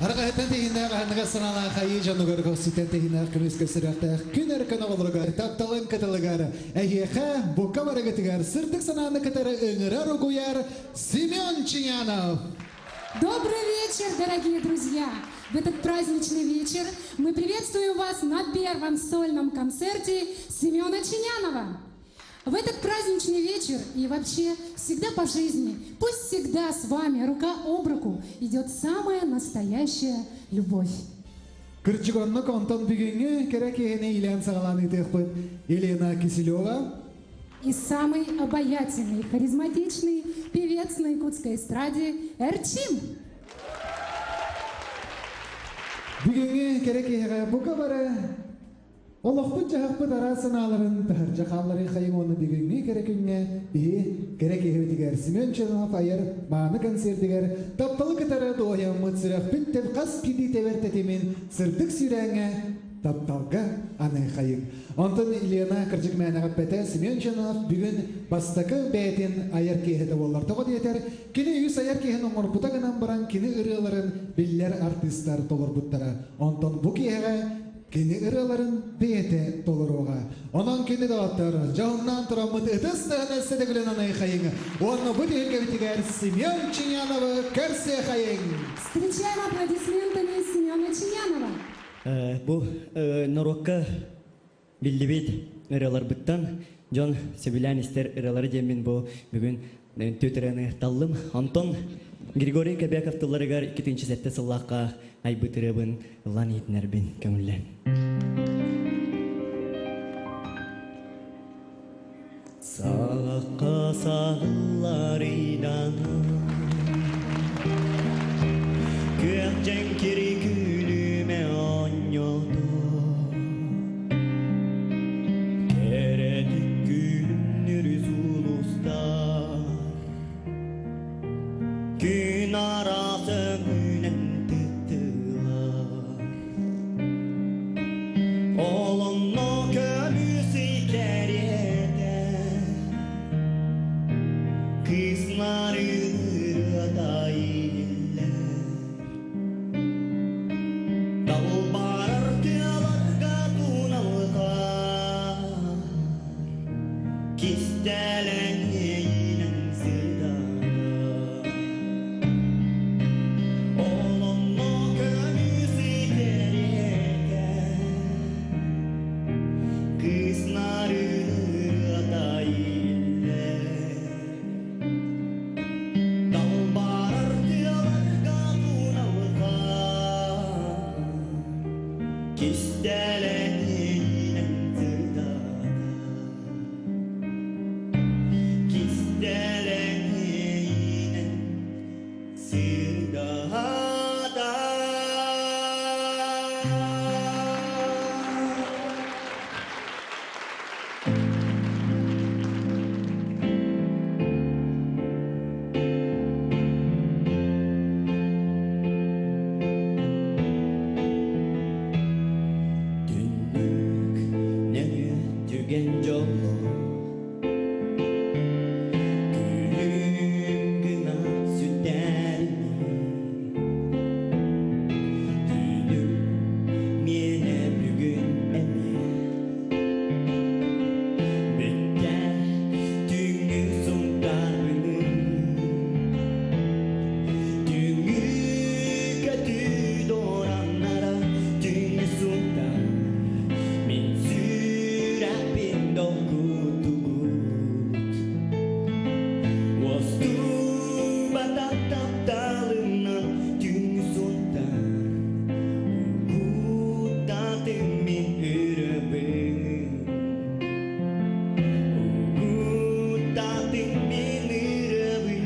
Арҕаһыттан тэһииннээх аһыныгас санаалаах айыы дьонугар көрсүтэн тэһииннээх көмүс көсүрүөхтээх күн өркөн оҕолоругар тапталын кытылыгар эһиэхэ бука барыгытыгар сырдык санааны кытары ыҥырар угуйар Семен Чинянов. Добрый вечер, дорогие друзья! В этот праздничный вечер мы приветствуем вас на первом сольном концерте Семена Чинянова. В этот праздничный вечер и вообще всегда по жизни, пусть всегда с вами рука об руку идет самая настоящая любовь. Кырдьык оннук онтон бүгүҥҥү кэрэ киһини иилээн саҕалаан ыытыахпыт Елена Киселева. И самый обаятельный, харизматичный певец на якутской эстраде Эрчим. Бүгүҥҥү кэрэ киһиэхэ бука бары Олохпут-дьаһахпыт араас санааларын таһырдьа хаалларыы хайыҥ уонна бүгүҥҥү кэрэ күҥҥэ биһи кэрэ киһибитигэр Семен Чернов айар мааны концертигэр тапталы кытары дуоһуйаммыт сүрэхпит тэп хас кидии тэбэр тэтимин сырдык сүүрээҥҥэ тапталга аныахайыҥ. Онтон Елена кырдьык мээнэҕэ эппэтэ Семен Чернов бүгүн бастакы бэйэтин айар киэһэтэ буоллар. Тоҕо диэтэр, кини үс айар киэһин оҥорбута гынан баран кини ырыаларын биллэр артыыстар толорбуттара. Онтон бу киэһэҕэ Кини ырыаларын бэйэтэ толоруоҕа. Онон кини доҕоттор, дьоһуннаан тураммыт ытыс тыаһын өссө төгүлүн аныахайыҥ уонна бу түһүлгэбитигэр Семен Чиняновы көрсүөхайыҥ! Встречаем аплодисментами Семена Чинянова! Бу норуокка биллибит ырыаларбыттан дьон сөбүлээн истэр ырыалары диэммин бу бүгүн түөрт ырыаны таллым. Онтон Григорий Кобяков тылларыгар 2007 сыллаахха айбыт ырыабын ыллаан иһитинэрбин көҥүллээн. Саҕахха саҕыллар ыйдаҥа Күөх дьэҥкири күлүмэ оонньото Кэрэтик күлүмнүр сулустар Күн араас өҥүнэн тыттылар Ол онно көмүс кэриэтэ Кыыс нарын ырыата иһиллэр Далбарар тыаларга туналҕар Кистэлэҥ иэйиинэн сыдаарар Ол онно көмүс кэриэтэ Кыыс нарын ырыата иһиллэр Далбарар тыаларга туналҕар Кистэлэҥ иэйиинэн сырдатар Кистэлэҥ иэйиинэн сырдатар Түннүк нөҥүө түгэн дьоллоо Күлүм гына сүтэринии Түүнүм миэнэ бүгүн эмиэ Бүттэ түүҥҥү сунтаарбыныы Түүҥҥү көтүү дуораннара Түүҥҥү сунтаар Мин сүрэхпин долгутугут Уостубатах тапталымнан Түүҥҥү сунтаар Угуттаатым мин өрөбүн Угуттаатым мин ырабын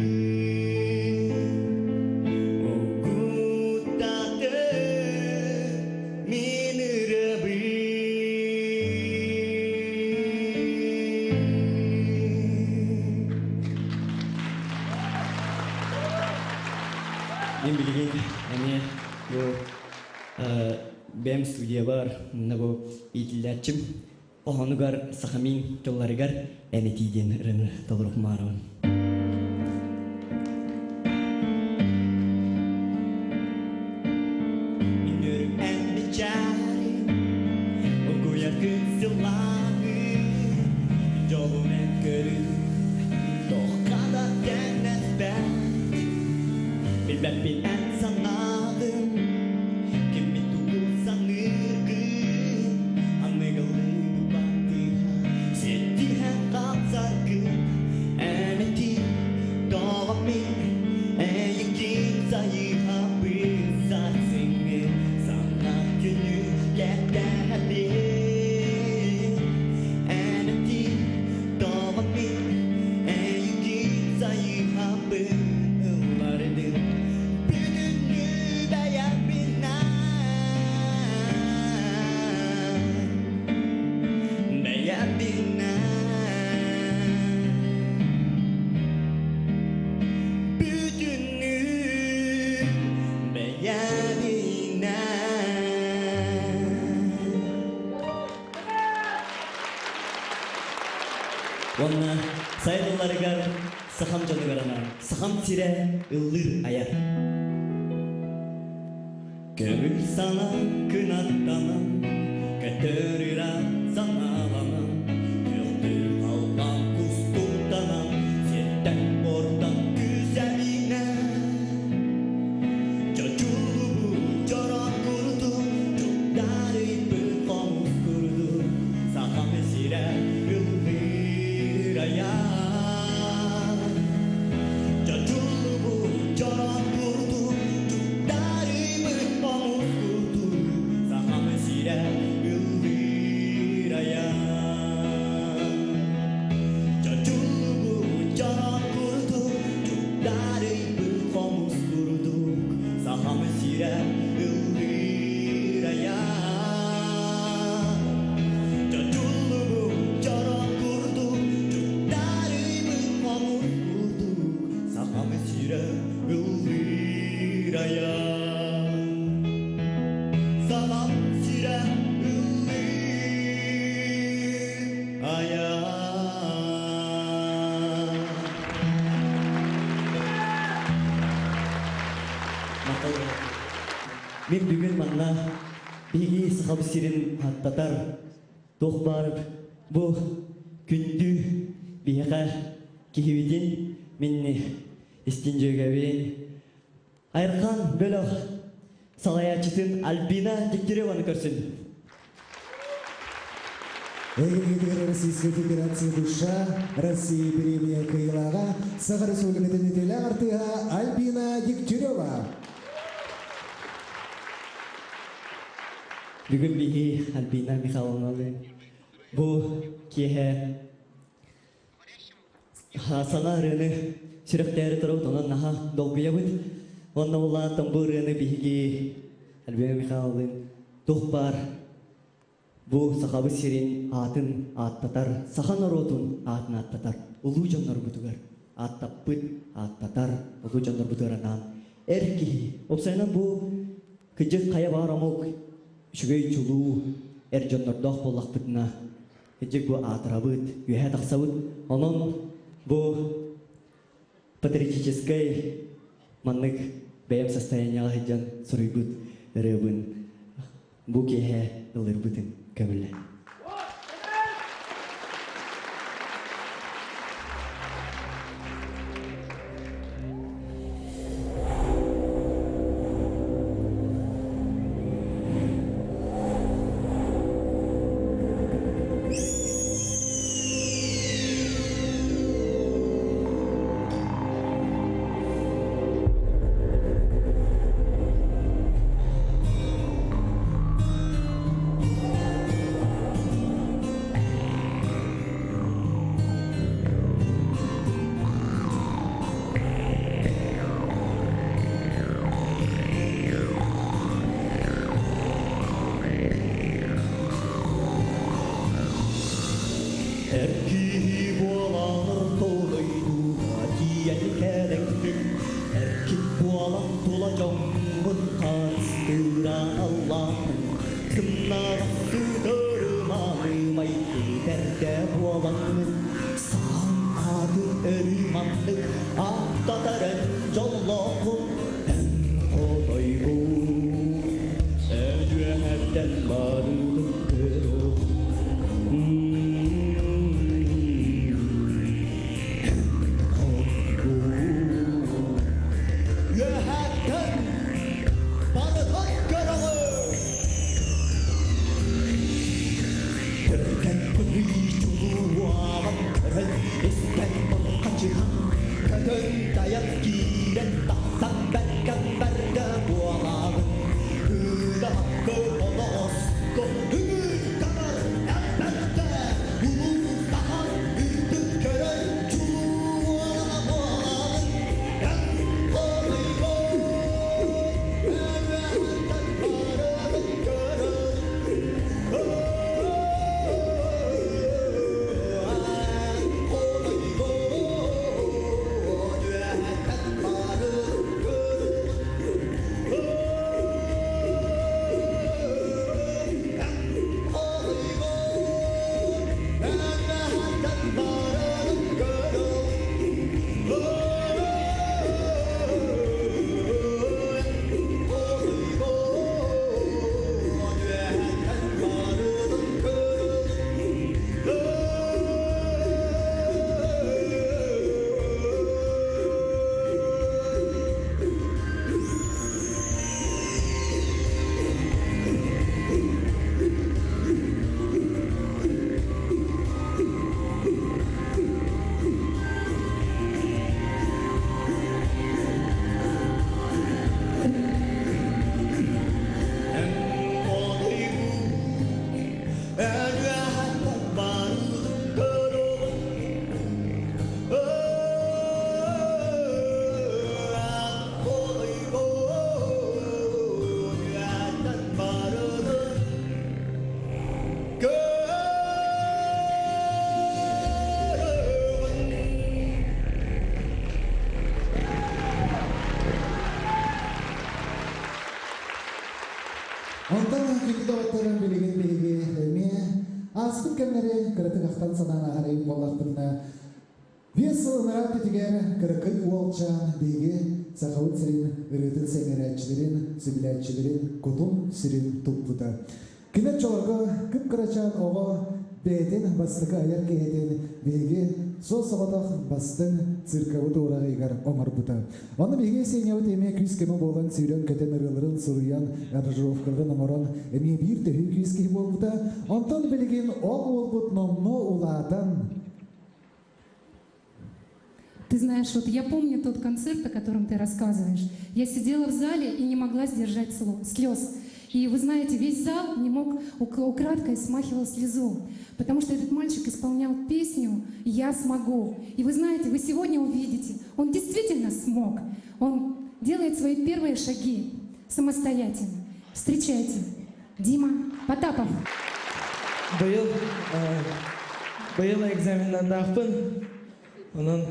Угуттаатым мин ырабын Мин билигин эмиэ бу бэйэм студиябар мына бу иитиллээччим хоһоонугар сахамин тылларыгар эн этии диэн ырыаны толоруох маарабын. мичээрин, угуйар күн сылааһын, дьолун эн көрүү, туохха да тэҥнэспэт. Билбэппин эн санааҕын, кими тугу саныыргын, аныгылыы баттыһа, сиэттиһэн хаамсаргын. Эн этиий, тоҕо мин эйигин сайыһабын, сарсыҥҥы саҥа күнү кэтэһэбин. Эн этиий, тоҕо мин эйигин сайыһабын, ыллардым бүтүннүү бэйэбинэн, бэйэбинэн, бүтүннүү бэйэбинэн. Уонна сайылларыгар сахам дьонугар анаан сахам сирэ ыллыыр айар. Көҥүл сана кынаттанан, көтөр ыраах санааланан, күөхтүүр халлаан кустуктанан, сиртэн буортан күүс эбинэн. Чочулубут чороон курдук, чугдарыйбыт хомус курдук, сахам сирэ ыллыыр айар. Чочулубут чороон курдук, чугдарыйбыт хомус курдук, сахам сирэ ыллыыр айар. Чочулубут чороон курдук, чугдарыйбыт хомус курдук, сахам сирэ ыллыыр айар. Чочулубут чороон курдук, чугдарыйбыт хомус курдук, сахам сирэ ыллыыр айар. Сахам сирэ ыллыыр айар. Мин бүгүн манна биһиги сахам сирин аттатар туох баар бу күндү биһиэхэ киһибитин мин истин дьүөгэбин Айырхан бөлөх салайааччытын Альбина Дегтяреваны көрсүн. Эйгэтигэр Российская Федерация Душа России премия кыайыылааҕа Саха Республикатын үтүөлээх артыыһа Альбина Дегтярева. Бүгүн биһи Альбина Михайловналыын бу киэһэ саҥа ырыаны сүрэхтээри турабыт, онон наһаа долгуйабыт. Уонна улаатан бу ырыаны биһиги Альбина Михайловналыын туох баар бу сахабыт сирин аатын ааттатар, саха норуотун аатын ааттатар улуу дьоннорбутугар ааттаппыт, ааттатар улуу дьоннорбутугар анаан эр киһи. Уопсайынан бу кыдьык хайа баар омук үчүгэй чулуу эр дьоннордоох буоллахпытына, кыдьык бу аатырабыт, үөһэ тахсабыт. Онон бу патриотическай маннык бэйэм состояниеҕа сылдьан суруйбут ырыабын бу киэһэ ыллырбытын көҥүллэ. Эр киһи буолан ортолойдууга тиийэн кэлэҥҥин, эркин буолан тула дьоҥҥун харыстыыра Аллаһын, сымнаҕас сытырымаанымай бэрдэ буолаҥҥын, саҥ аатын өрүү маннык ааттатар дьоллооххун, эн хотойгун. Өдүөһэттэн Онтон күндү доҕотторум билигин биһиги эмиэ ааспыт кэмнэри кыратык ахтан санаан ааһар буоллахпытына, 5 сыл ынараа өттүгэр кыракый уолчаан биһиги Сахабыт сирин ырыатын сэҥээрээччилэрин, сөбүлээччилэрин кутун-сүрүн туппута. Кини оччолорго кып-кырачаан оҕо бэйэтин бастакы айар киэһэтин биһиги суос-соҕотох бастыҥ циркабыт уораҕайыгар оҥорбута. Ону биһиги Сенябыт эмиэ күүс-көмө буолан сүүрэн-көтөн ырыаларын суруйан, аранжировкаларын оҥорон эмиэ биир төһүү күүс киһи буолбута. Онтон билигин ол уолбут номнуо улаатан Ты знаешь, вот я помню тот концерт, о котором ты рассказываешь. Я сидела в зале и не могла сдержать слез. И вы знаете, весь зал не мог, украдкой смахивал слезу, потому что этот мальчик исполнял песню «Я смогу». И вы знаете, вы сегодня увидите, он действительно смог. Он делает свои первые шаги самостоятельно. Встречайте, Дима Потапов. Быйыл, быйыл экзаменнаахпын. Онон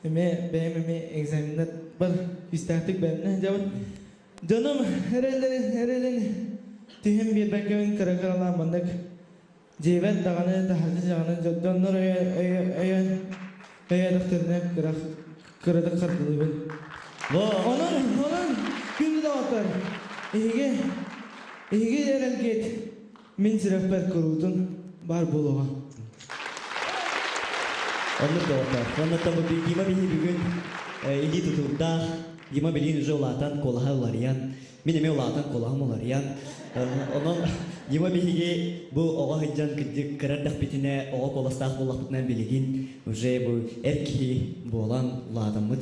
эмиэ бэйэм эмиэ экзаменнар бар күүстээхтик бэлэмнэ дьабын. Дьонум эрэллэрин эрэлин түһэн биэрбэккэбин кыра-кыралаан маннык дьиэбэр даҕаны таһырдьа даҕаны дьоннор өйөөн өйөөтөхтөрүнэ кыра кыратык хардылыыбын. Онон онон күндү доҕоттор эһиги эһиги эрэлгит мин сүрэхпэр куруутун баар буолуоҕа. Оннук доҕоттор. Оннуттан бу Дима биһи бүгүн илии тутуурдаах, Дима билигин уже улаатан куолаһа уларыйан, мин эмиэ улаатан куолаһым уларыйан, онон Дима биһиги бу оҕо сылдьан кырдьык кыра эрдэхпитинэ оҕо куоластаах буоллахпытына билигин уже бу эр киһи буолан улаатаммыт.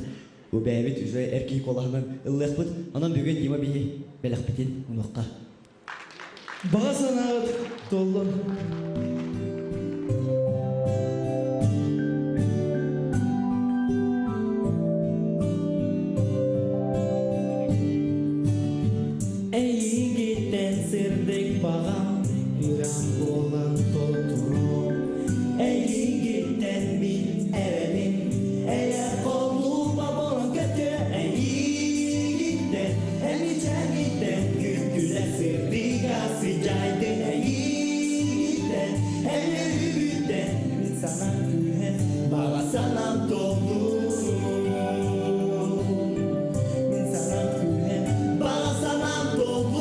Бу бэйэбит уже эр киһи куолаһынан ыллыахпыт. Онон бүгүн Дима биһи бэлэхпитин унуохха. Баҕа санааҕыт туоллун. Эйигиттэн сырдык баҕам үрэм буолан толтуруом. Эйигиттэн мин эрэлим эйэ холуба буолан көтүө. Эйигиттэн эмичэҥиттэн күн-күлэ сырдыга сыдьаайдын. Эйигиттэн эйэрүүбүттэн мин санаам күүһэ баҕа санаам толлун. Мин санаам күүһэ баҕа санаам толлун.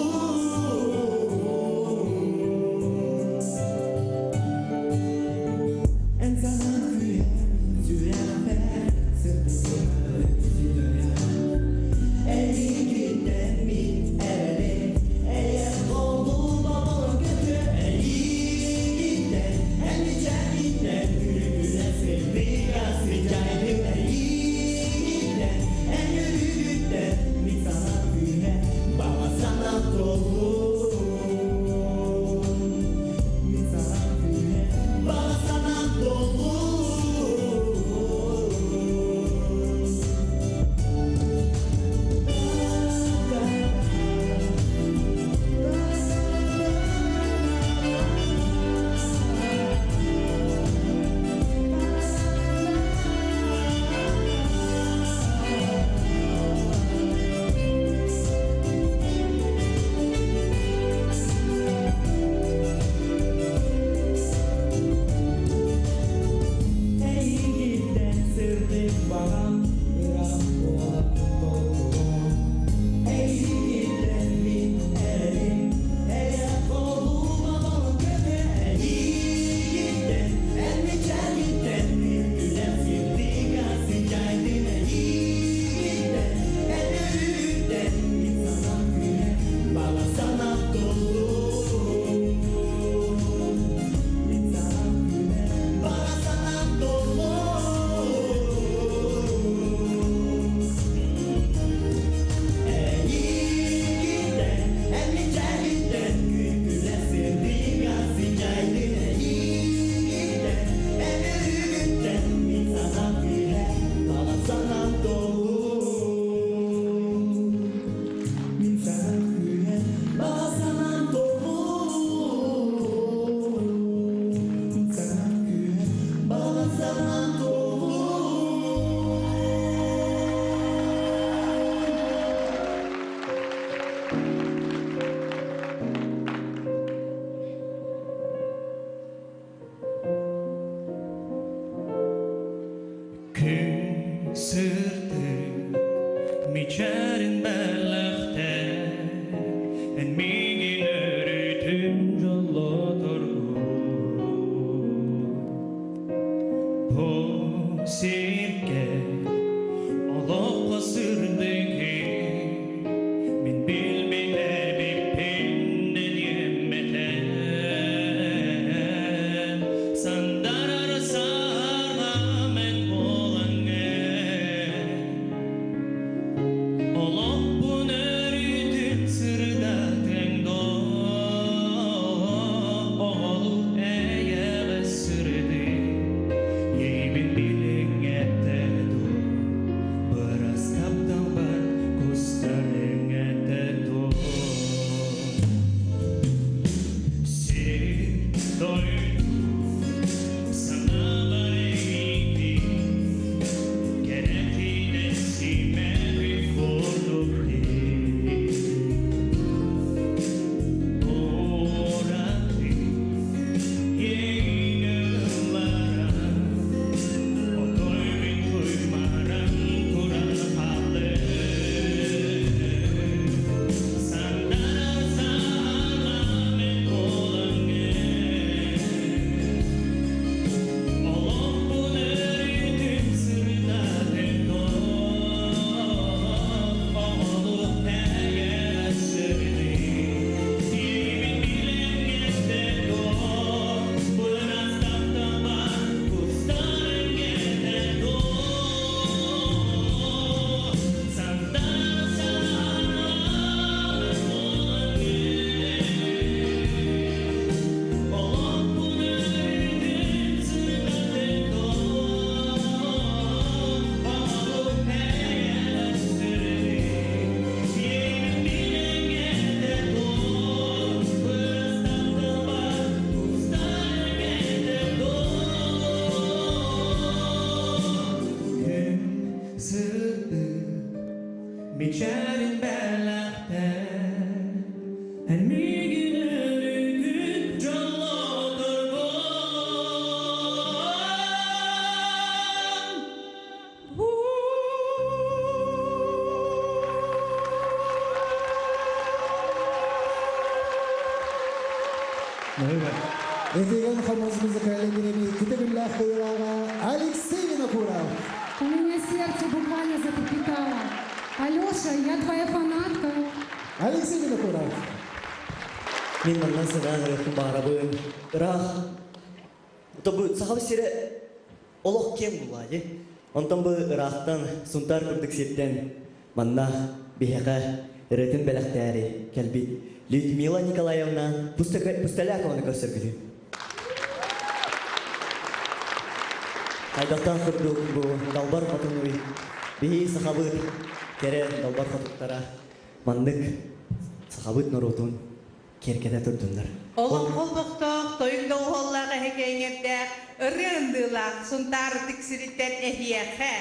Этигэн хомус музыкальный бириэмийэ иккитэ күллээх кыайыылааҕа Алексей Винокуров. У меня сердце буквально затрепетало. Алеша, я твоя фанатка. Алексей Винокуров. Мин манна сынаан ырыахпын баҕарабын. Ыраах. Тобу Сахабыт сирэ олох киэҥ буоллаҕа дии. Онтон бу ыраахтан Сунтаар курдук сиртэн манна биһиэхэ ырыатын бэлэхтээри кэлбит Людмила Николаевна Пустылякованы көрсөргүтүн. Хайдахтаах курдук бу далбар хотунуй биһи сахабыт кэрэ далбар хотуттара маннык сахабыт норуотун киэргэтэ турдуннар. Олоҥхо олбохтоох, тойук доҕуһуоллаах эһэкэйиҥэрдээх, ырыа ындыылаах Сунтаар ытык сириттэн эһиэхэ,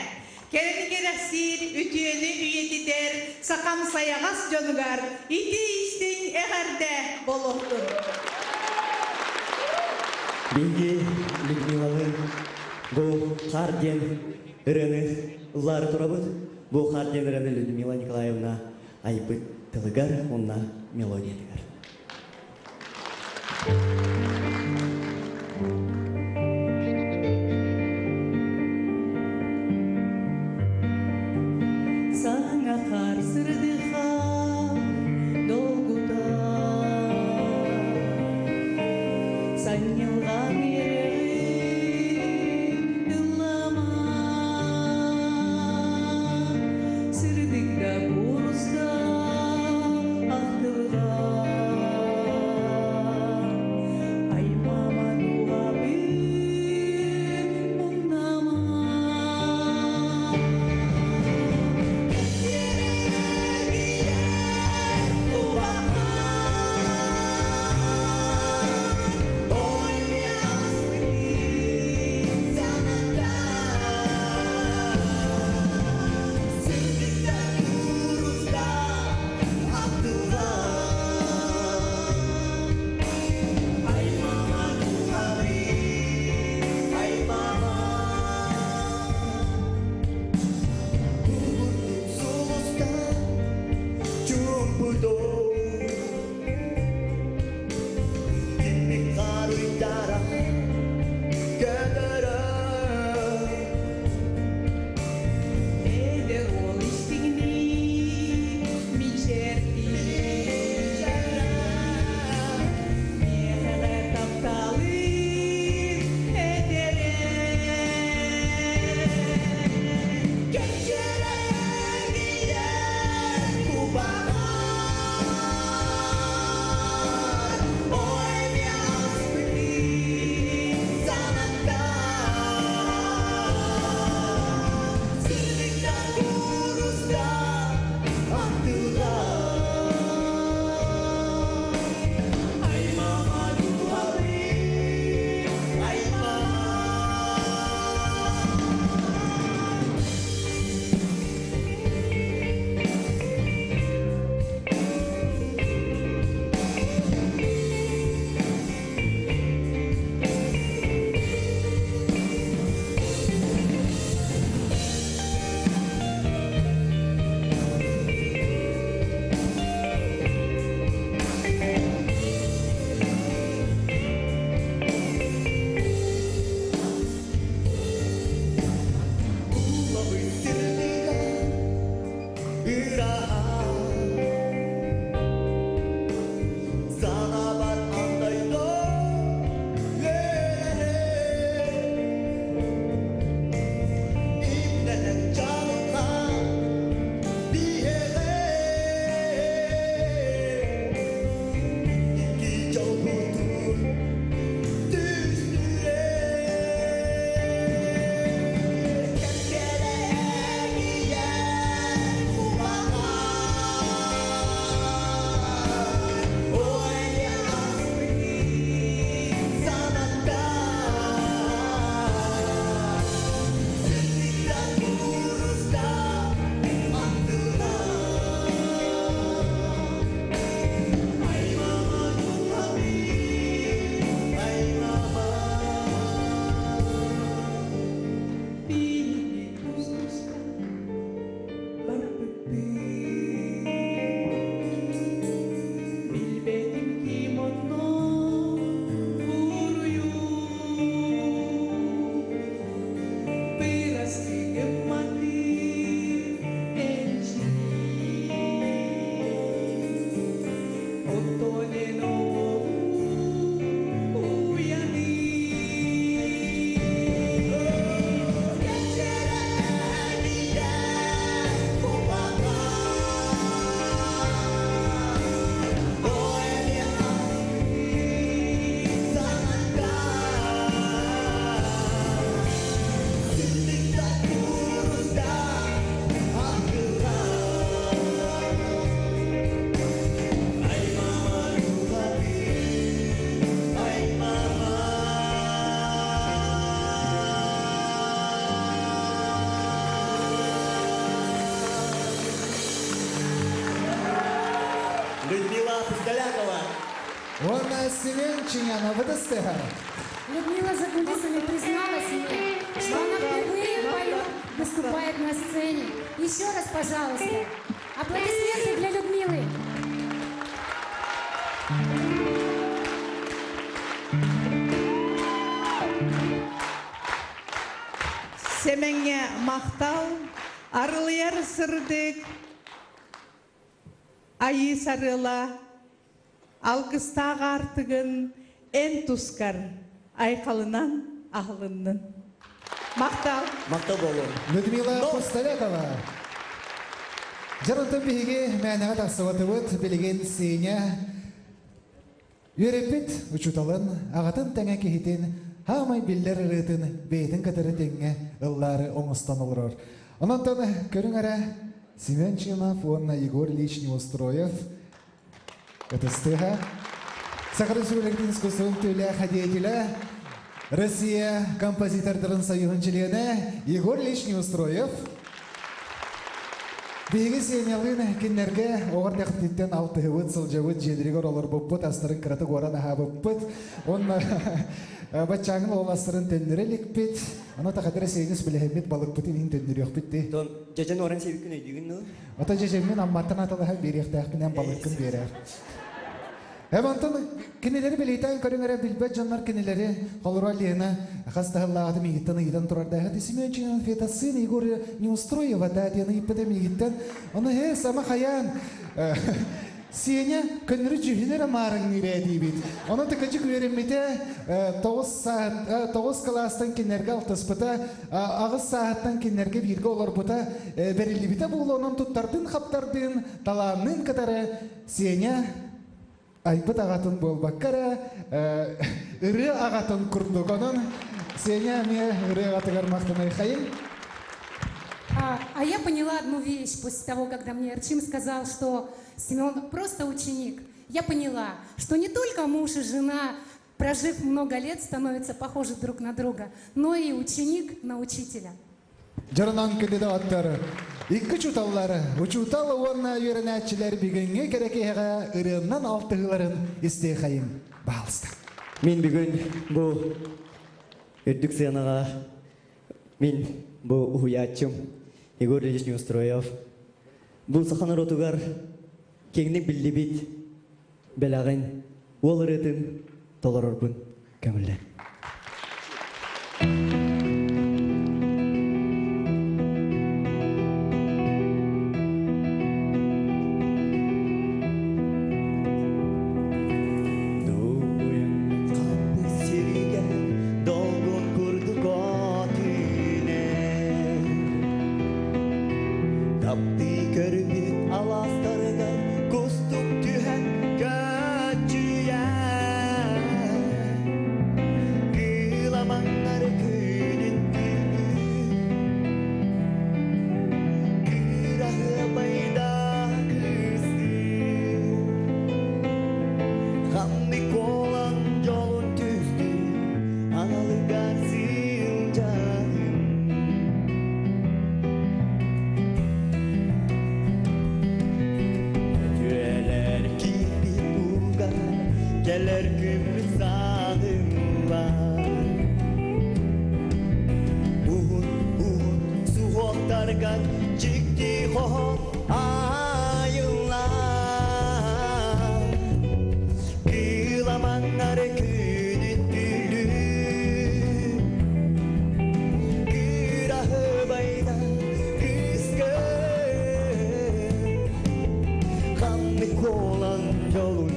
кэрэни кэрэхсиир, үтүөнү үйэтитэр сахам сайаҕас дьонугар итии-истиҥ эҕэрдэ буолуохтун! Биһиги Людмилалыын бу Хаар диэн ырыаны ыллаары турабыт. Бу Хаар диэн ырыаны Людмила Николаевна айбыт тылыгар уонна мелодиятыгар. Саҥа хаар сырдыха долгута Санньылҕан үөрэҕин ыллама Сырдык да куруста ахтылҕан. Людмила Пустолякова. Уонна Семен Ченянов ытыстыһар. Людмила за кулисами призналась мне, что она впервые поет, выступает на сцене. Еще раз, пожалуйста. Аплодисменты для Людмилы. Семеҥҥэ махтал, арылыйар сырдык, айыы сарыала, алгыстаах аартыгын эн тускар айхалынан аһылыннын. Махтал! Махтал буолуо. Людмила Пустолякова. Дьэ, онтон биһиги мээнэҕэ тахсыбатыбыт, билигин Сеня Үөрэппит учууталын, аҕатын тэҥэ киһитин, хаамай биллэр ырыатын бэйэтин кытары тэҥҥэ ыллаары оҥостон олорор. Онон көрүҥ эрэ, Семен Чимов уонна Егор Ильич Неустроев ытыстыһа Саха Республикатын искусствон түүлээх деятеля, Россия композитордарын союһун чилиэнэ Егор Ильич Неустроев. Биһиги Сенялыын кинилэргэ оҕор дэхтиттэн алтыһыбыт, сылдьабыт, дьиэлэригэр олорбуппут, астарын кыратык уоран аһаабыппыт. Уонна баччааҥын ол астарын төннөрө иликпит. Аны тахатыра сиэнис билэһиммит балыкпытын иһин төннөрүөхпүт дии. Тон дьэдьэн уоран сиэбиккин өйдүүгүн дуо? Ата дьэдьэммин Амматтан аталаһан биэриэхтээхпинэн балыккын биэрээр. Эм онтон кинилэри билиитэн көрүҥ эрэ билбэт дьоннор кинилэри холоро Лена хас таһыллааҕыта миигиттэн ыйытан турардаах Семен Чинов это сын Егор Неустроева да диэн ыйыппыта миигиттэн ону һэ сама хайаан Сеня көннөрү дьүһүнэ эрэ маарыҥныыр ээ диибит. Онон тыкачык үөрэммитэ 9 кылаастан кинилэргэ алтыспыта, 8 сааһыттан кинилэргэ бииргэ олорбута бэриллибитэ буолуо, онон туттардыын-хаптардыын, талаанныын кытары Сеня айбыт аҕатын буолбакка эрэ ырыа аҕатын курдук. Онон Сеня эмиэ ырыа аҕатыгар махтанайхайын. А я поняла одну вещь после того, когда мне Арчим сказал, что Семен просто ученик. Я поняла, что не только муж и жена, прожив много лет, становятся похожи друг на друга, но и ученик на учителя. Дьоронон кандидаттар икки учууталлар, учуутал уонна үөрэнээччилэр бүгүҥҥү кэрэ киэһэҕэ ырыаннан алтыһыыларын истиэхэйиҥ, баалыста. Мин бүгүн бу үрдүк сыанаҕа мин бу уһуйааччым Егор Ильич Неустроев бу саха норуотугар киэҥник биллибит бэлэҕин уол ырыатын толорорбун көҥүллэн. Долгун курдук отүнэр Таптыы көрбүт алаастарыгар кустук түһэн көччүйэр Кыыламаҥнар күнүн күнү Кыраһыабайда кыстыы Ханнык буолан дьолун түстүү аналыгар сылдьаһын Үтүөлэр киирбит ууга кэлэр күммүт саҕыллар Уһун уһун суһуохтаргар дьикти хоһоон айыллар Кыыламаҥнар күнүн күлүү Кыраһыбайда кыыска Ханнык буолан дьолун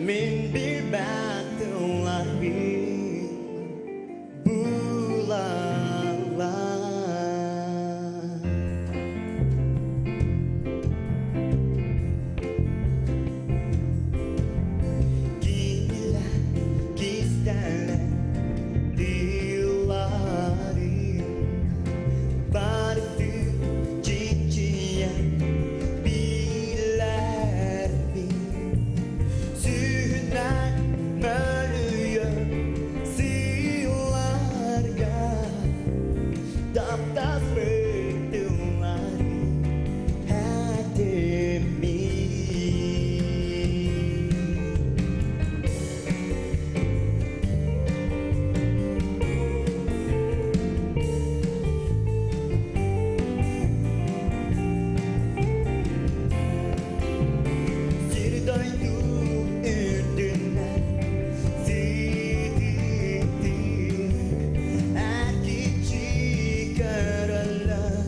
Мин билбэт тылларбын булаллар. Кинилэр кистэлэҥ тылларын барытын чинчийэн билэрбин. Сүүнэн мөлүйүөн сылларга таптаспыт тылларын этиммин. Сир дойду үрдүнэн ситиктик эргиччи көрөллөр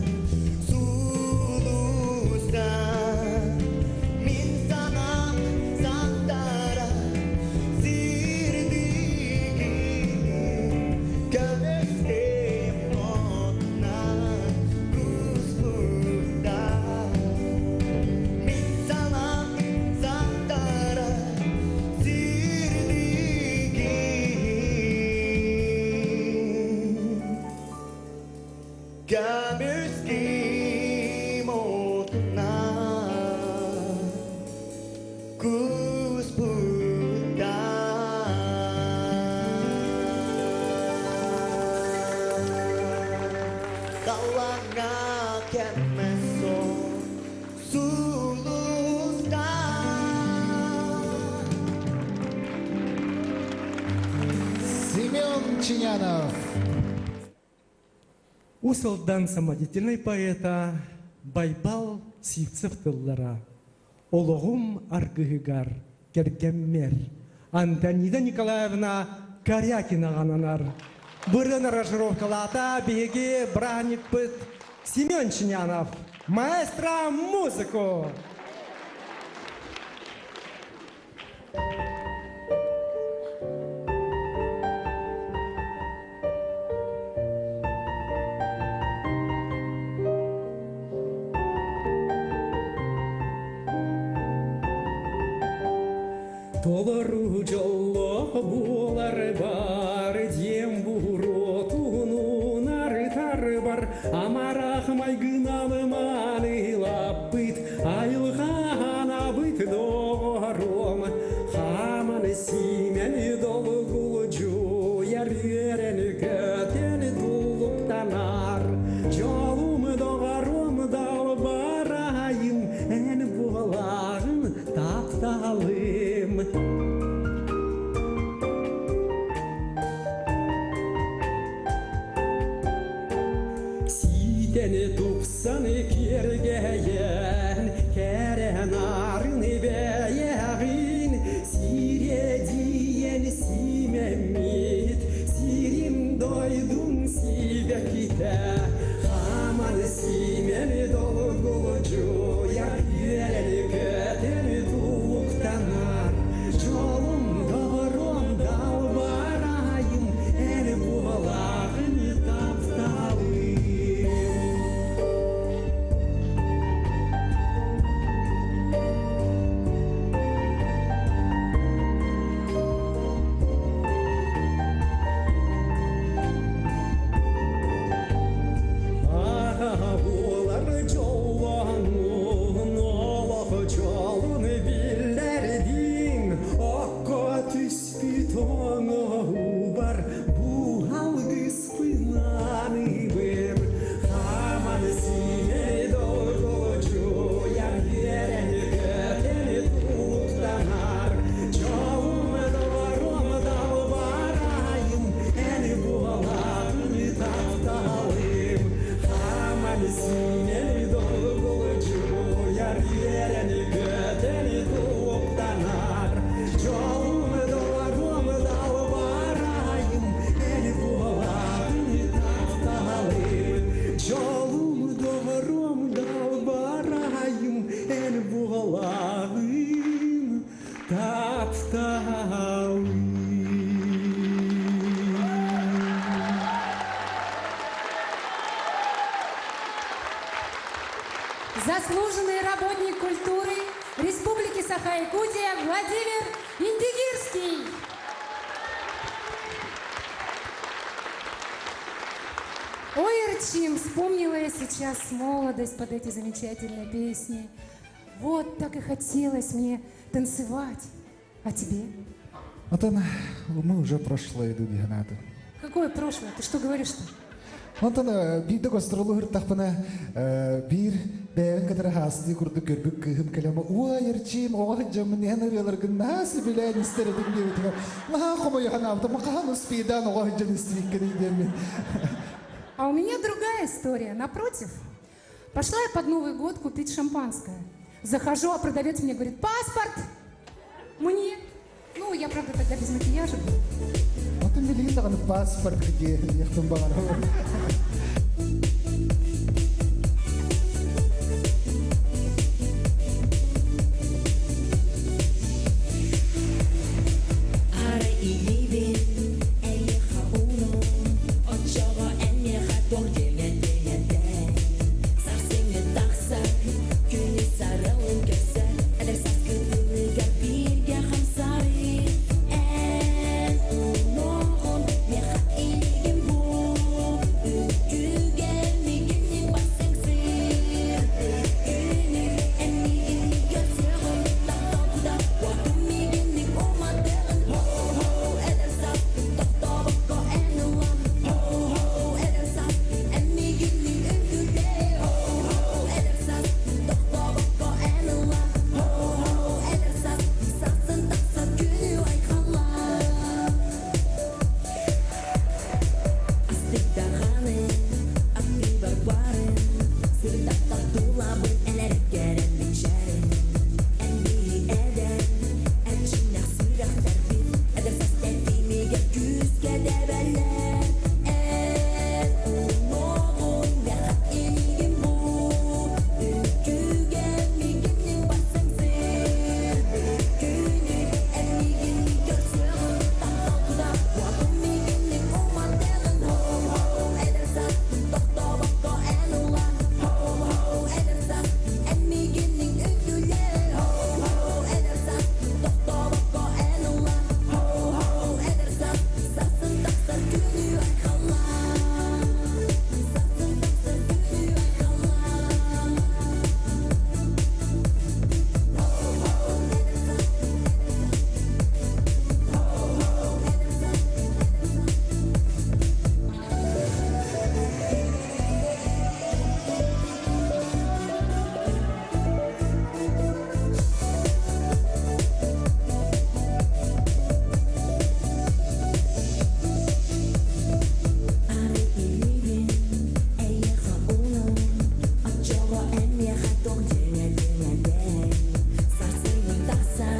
сулустар. Мин санаам сандара сирдиги көмүскэм отунан куспуттар. Мин санаам сандара сирдиги көмүскэм отунан куспуттар. Далаҥҥа кэмэ суох сулустар. Семен Ченянов. Уус Алдан самодеятельнай поэта Байбал Сивцев тыллара Олоҕум аргыһыгар кэргэммэр Антонида Николаевна Корякинаҕа ананар. Бу ырыаны аранжировкалаата биһиги бырааһынньыкпыт Семен Ченянов. Маэстро музыку! Толору дьоллоох буоларбар дьиэм буруотунуун арытарбар амарах майгынан маанылаппыт айылҕаанабыт доҕорум хааман сиимэн долгулдьуйар үөрэн көтөн туллуктанар дьолум доҕорум далбарайым эн буолаҕын тапталым. Ситэни тупсан киэргэйэн, кэрэн арын бэйэҕин, сирэдийэн симэммит, сирим дойдум сибэккитэ, хааман сиимэн долгулдьуйар, үөрэн көтөн тулуктанар, дьолум доҕорум далбарайым, эн буолаҕын тапталым. заслуженный работник культуры Республики Саха-Якутия Владимир Индигирский. Ой, Эрчим, вспомнила я сейчас молодость под эти замечательные песни. Вот так и хотелось мне танцевать. А тебе? Онтон мы уже прошлое иду диһанаты. Какое прошлое? Ты что говоришь-то? Онтон биирдэ гастроллуу сырыттахпына биир бэйэбин кытары саастыы курдук көрбүт кыыһым кэлэн уа Эрчим оҕо сылдьаммын эн ырыаларгын наһаа сөбүлээн истэр этим диэбитигэр наһаа хомойо санаабытым хаһан успейдаан оҕо сылдьан истибиккиний диэммин. А у меня другая история. Напротив, пошла я под Новый год купить шампанское. Захожу, а продавец мне говорит, паспорт! Мне. Ну, я, правда, тогда без макияжа была. Онтон билигин даҕаны паспорт диэхпин баҕарабын. Арай илиибин эйиэхэ уунуум, оччоҕо эн миэхэ туох диэҥ этэй? Сарсыҥҥы тахсар, күнү сарылын көрсөр, эдэр саас кытылыгар бииргэ хамсарыы. Эн уҥуоҕун миэхэ илиигин бул, үҥкүүгэ миигинниин барсыҥ сырдык күнү, эн миигинниин көрсүөҕүҥ, таптал кута уотун миигинниин уматыаҕын. Ho-ho, эдэр саас, тохтообокко эн ыллаа. Ho-ho, эдэр саас, эн миигинниин үҥкүүлээ. Ho-ho, эдэр саас, тохтообокко эн ыллаа. Ho-ho, эдэр саас, сарсын тахсар күнү айхаллаа. Астык даҕаны, аттыбар баарын, сырдатар тулабын эн эрэ кэрэ мичээрин. Эн биһи эдэр, эрчимнээх сүрэхтэрбит, эдэр саас тэтимигэр күүскэ тэбэллэр. Эн уҥуоҕун миэхэ илиигин бул, үҥкүүгэ миигинниин барсыҥ сырдык күнү, эн миигинниин көрсүөҕүҥ, таптал кута уотун миигинниин уматыаҕын. Ho-ho, эдэр саас, тохтообокко эн ыллаа. Ho-ho, эдэр саас, эн миигинниин үҥкүүлээ. Ho-ho, эдэр саас, тохтообокко эн ыллаа. Ho-ho, эдэр саас, сарсын тахсар күнү айхаллаа. Сарсын тахсар күнү айхаллаа. Арай илиибин эйиэхэ уунуум, оччоҕо эн миэхэ туох диэҥ этэй? Сарсыҥҥы тахсар,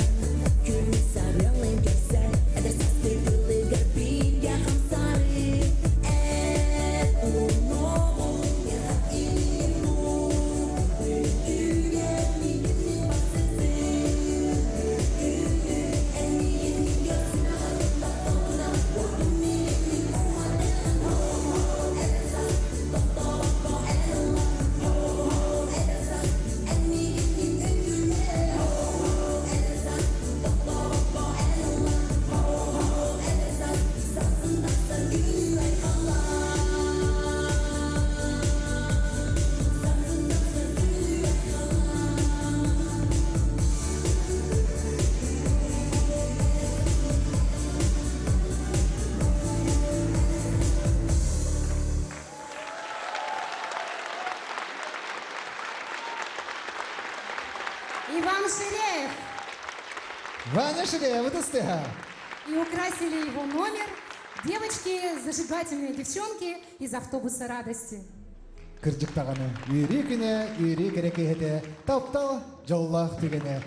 күнү сарыалын көрсөр, эдэр саас кытылыгар бииргэ хамсарыы. Эн уҥуоҕун миэхэ илиигин бул, үҥкүүгэ миигинниин барсыҥ сырдык күнү, эн миигинниин көрсүөҕүҥ, таптал кута уотун миигинниин уматыаҕын. Ho-ho, эдэр саас, тохтообокко эн ыллаа. Ho-ho, эдэр саас, эн миигинниин үҥкүүлээ. Ho-ho, эдэр саас, тохтообокко эн ыллаа. Ho-ho, эдэр саас, сарсын тахсар күнү айхаллаа. Сарсын тахсар күнү айхаллаа. Иван Ширяев. Ваня Ширяев, ытыс тыаһа. И украсили его номер девочки, зажигательные девчонки из автобуса радости. Кырдьык даҕаны. Үөрүү күнэ, үөрүү кэрэ киэһэтэ, таптал дьоллоох түгэнэ.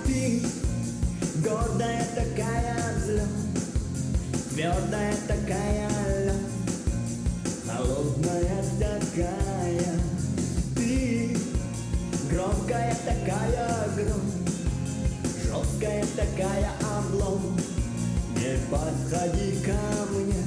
Ты гордая такая взлет, твердая такая лед, холодная такая. Ты громкая такая гром, Дерзкая такая облом Не подходи ко мне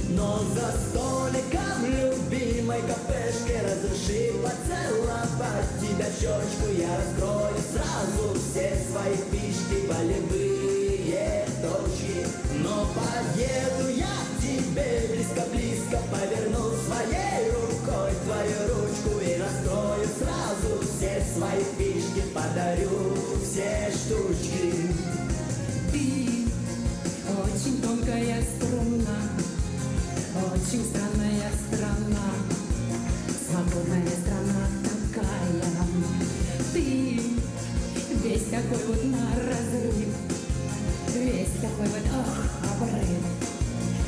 Но за столиком любимой кафешки Разреши поцеловать тебя в щечку Я раскрою сразу все свои фишки Болевые точки Но подъеду я к тебе близко-близко Поверну своей рукой твою ручку И раскрою сразу все свои фишки Подарю все штучки Ты очень тонкая струна, очень странная страна, свободная страна такая. Ты весь такой вот на разрыв, весь такой вот, ах, обрыв.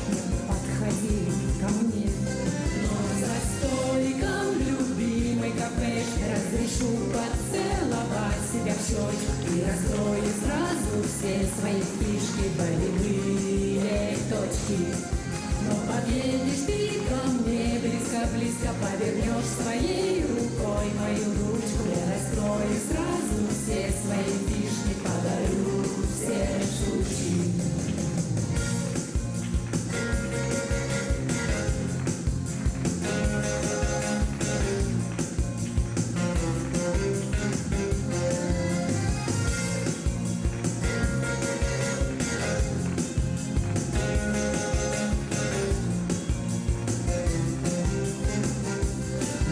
Не подходи ко мне, но за столиком любимой кафешки разрешу поцеловать себя в щечку и раскрою сразу все свои фишки, болевые точки. Но подъедешь ты ко мне близко-близко, повернешь своей рукой мою ручку, я раскрою сразу все свои фишки, подарю все штучки.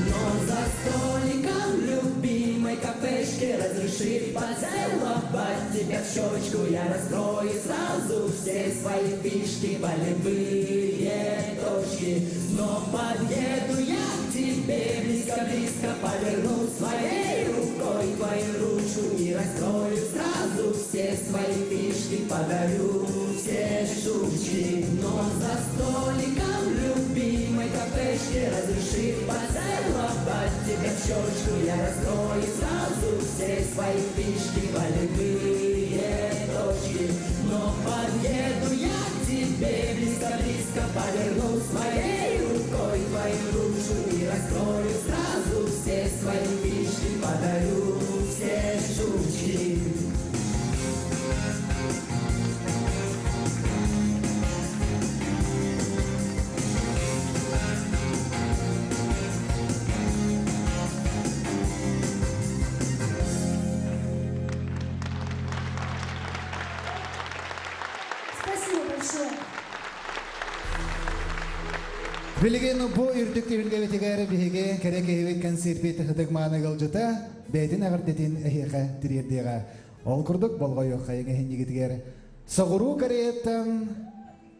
Но за столиком любимой кафешки Разреши поцеловать тебя в щечку Я раскрою сразу все свои фишки Болевые точки Но подъеду я к тебе близко-близко Поверну своей рукой твою ручку И раскрою сразу все свои фишки Подарю все штучки Но за столиком любимой кафешки Разреши поцеловать тебя в щечку Я раскрою сразу все свои фишки Болевые точки Но подъеду я к тебе близко-близко Поверну своей рукой твою ручку И раскрою сразу все свои фишки Подарю все штучки. Спасибо большое. Билигин бу үрдүк түһүлгэбитигэр биһиги кэрэ киһибит кэнсиэрбит ытык-мааны ыалдьыта бэйэтин эҕэрдэтин эһиэхэ тириэрдиэҕэ. Ол курдук болҕойуоххайыҥ эһинньигитигэр Соҕуруу Кореяттан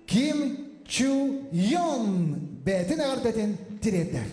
Ким Чу Йон бэйэтин эҕэрдэтин тириэрдэр.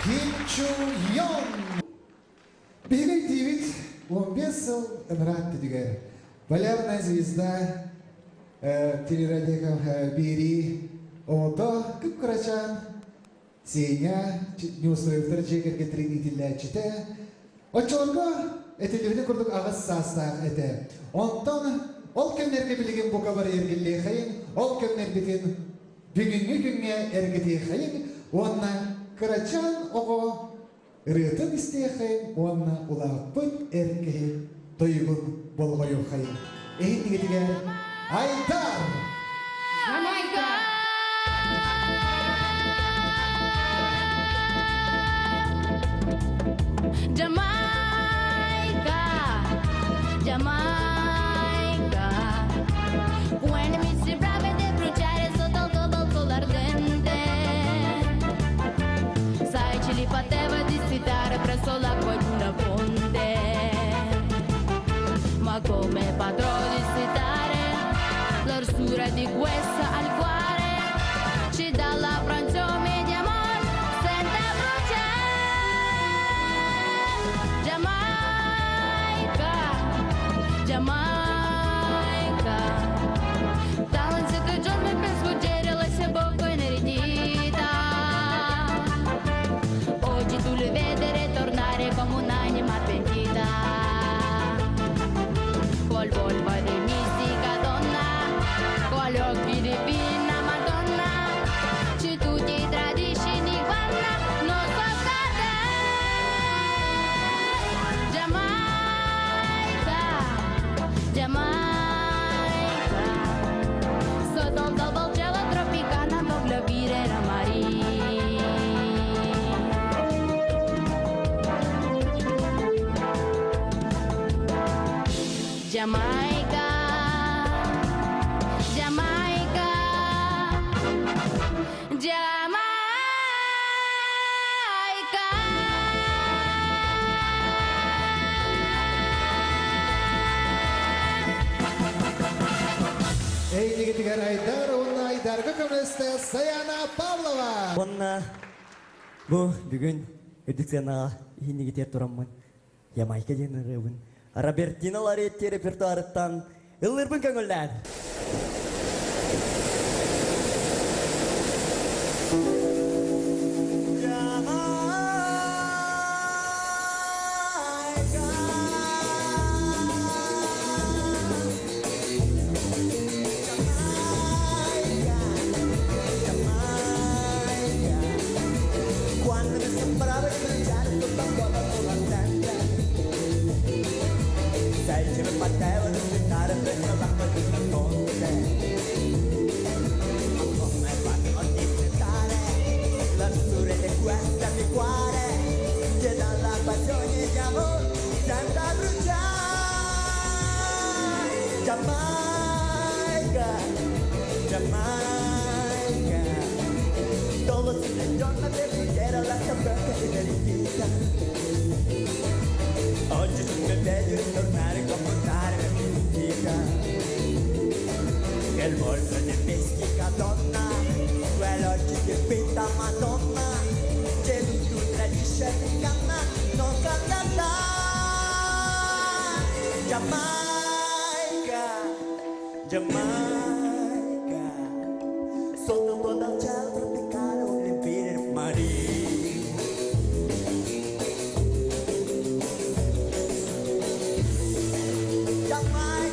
Ким Чу Йон. Биһиги тиибит 15 сыл ыныраа түдүгэр. Полярная звезда телерадио биэрии оҕото кып-кырачаан Сеня Неустроевтар дьиэ кэргэттэрин иитиллээччитэ. Оччолорго этиллибитин курдук аҕыс саастаах этэ. Онтон ол кэмнэргэ билигин бука бары эргиллиэхэйин, ол кэмнэрбитин бүгүҥҥү күҥҥэ эргитиэхэйин уонна кырачаан оҕо ырыатын истиэхэйин уонна улааппыт эр киһи тойугун болҕойуохайын. Эһиттигитигэр Айдар! Ямайка! Jamaica, Jamaica. Quando mi sembrava di bruciare sotto il globo ardente. Sai, ci li poteva dissitare presso l'acqua di una fonte. Ma come potrò dissitare l'arsura di questa al cuore? Ci dà la frangione di amor senza bruciare. Jamaica, Jamaica. Talento giorno per sfuggire la sua bocca inaridita. Oggi tu li vedere tornare come un'anima pentita. Col volto di mistica donna, con gli occhi di fina Madonna, ci tu ti tradisci in guanna, non so cadere. Jamaica, Jamaica. Sotto il bel cielo tropicana voglio vivere la Maria. Jamaica, Jamaica, Jamaica. Эйнигитигэр Айдар уонна Айдарга көмөлөстө Саяна Павлова. Онна бу бүгүн үрдүк сыанаҕа иһиннигитигэр тураммын Ямайка диэн ырыабын Робертино Лоретти репертуарыттан ыллыырбын көҥүллээн. Quando mi sembrava di bruciare sotto al globo ardente. Sai che mi batteva di aspettare presso l'acqua di una fonte. Ma come faccio a dissetare l'arsura di questa mio cuore che dalla passione di amore senza bruciare. Jamaica, Jamaica. Dove si giorno per bruciare la sua bocca inaridita. Oggi tu mi vedi ritornare comportare la mia. Che il volto di mistica donna, quell'oggi che pinta Madonna, che tu tradisce e ti inganna, non cambierà. Jamaica, Jamaica, sotto dal cielo tropicale voglio riempire il mare. Jamaica.